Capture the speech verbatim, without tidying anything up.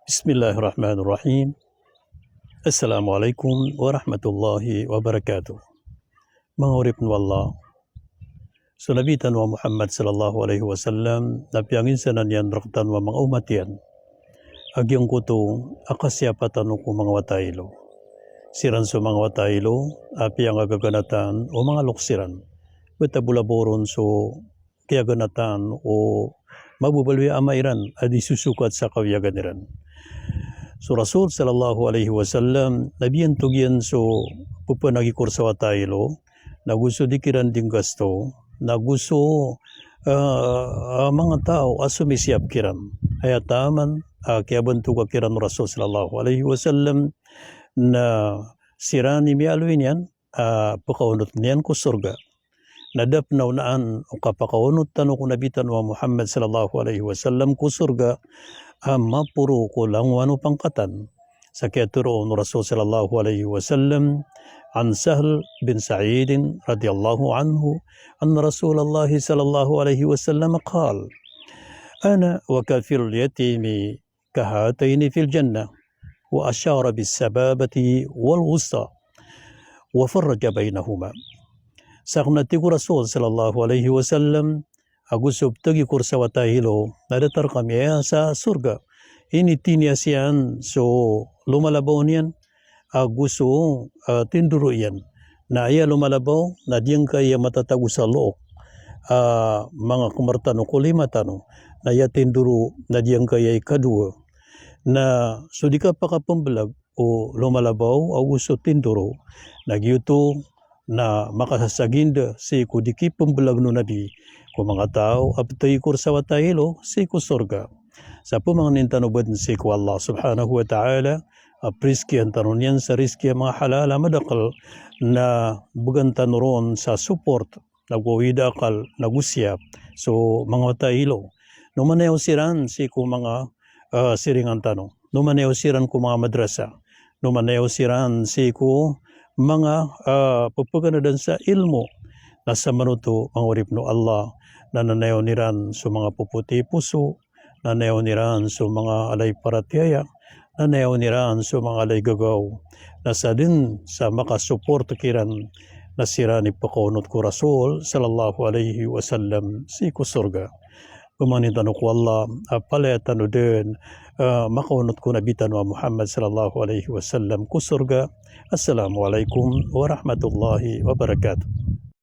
Bismillahirrahmanirrahim. Assalamu alaikum warahmatullahi wabarakatuh. Manga oripn o Allah, so Nabi tano a Muhammad sallallahu alaihi wasallam na piyanginsanan iyan rktano a manga omat iyan a giyangkoto a kasiyapa tano ko manga wata a ilo. Siran so manga wata a ilo a piyangagaganatan o manga loks iran. Btad bo labaw ron so kiyaganatan o mababaloy a ama iran a di sosokat sa kawiyagan iran. So Rasul sallallahu alaihi wasallam na biyantog iyan so ppanagikor sa wata a ilo, nago so di kiran dinggasto, nago so, ah, ah, manga taw a somisiyap kiran. Aya taman a kiyabantoga kiran o Rasul sallallahu alaihi wasallam na siran i miyaaloy niyan a pkaonotn iyan ko sorga. Na da pn a onaan o kapakaonot tano ko Nabi tano a Muhammad sallallahu alaihi wasallam ko sorga a maporo ko langowan o pangkatan. Sa kiyatharoa on o Rasul sallallahu alaihi wasallam, an Sahl bin Sa'id radhiyallahu anhu, anna Rasulullah sallallahu alaihi wasallam qal, "Ana wa kafilul yatimi kahatayni fil jannah," wa ashara bis sababati wal wusta, wa farraja bainahuma. Sakn a tig o Rasul sallallahu alaihi wasallam, ago so ptagikor sa wata a ilo na datar kami aya sa sorga. Initini a siyan so lomalabaw niyan ago so, ah, tindoro iyan. Na aya lomalabaw na diyangkaya matatago sa look, ah, manga kmr tano ko lima tano. Na aya tindoro na diyangkaya ikadowa. Na so di kapakapmblag o lomalabaw ago so tindoro na giyoto na makasasaginda sii ko di kipmblagn o Nabi ko manga taw a ptagikor sa wata a ilo sii ko sorga. Sa pmangnin tano badn sii ko Allah subhanahu wa ta'ala a priskian tano niyan sa riski a manga halal a madakl, na bgan tano ron sa support nago awid a akal nago siyap so manga wata a ilo. Nomanayaw siran sii ko manga, ah, siringan tano. Nomanayaw siran ko manga madrasa. Nomanayaw siran sii ko manga, ah, ppaganadan sa ilmo. Na samanoto, manga oripn o Allah, na nanayawn iran so manga ppoti poso, nanayawn iran so manga alay paratiyaya, nanayawn iran so manga alay gagaw. Na sadn sa makasupport kiran na siran i pkaonot ko Rasul sallallahu alaihi wasallam sii ko sorga. Pmangnin tano ko Allah a palaya tano dn, ah, makaonot ko Nabi tano a Muhammad sallallahu alaihi wasallam ko sorga. Assalamu alaikum warahmatullahi wabarakatuh.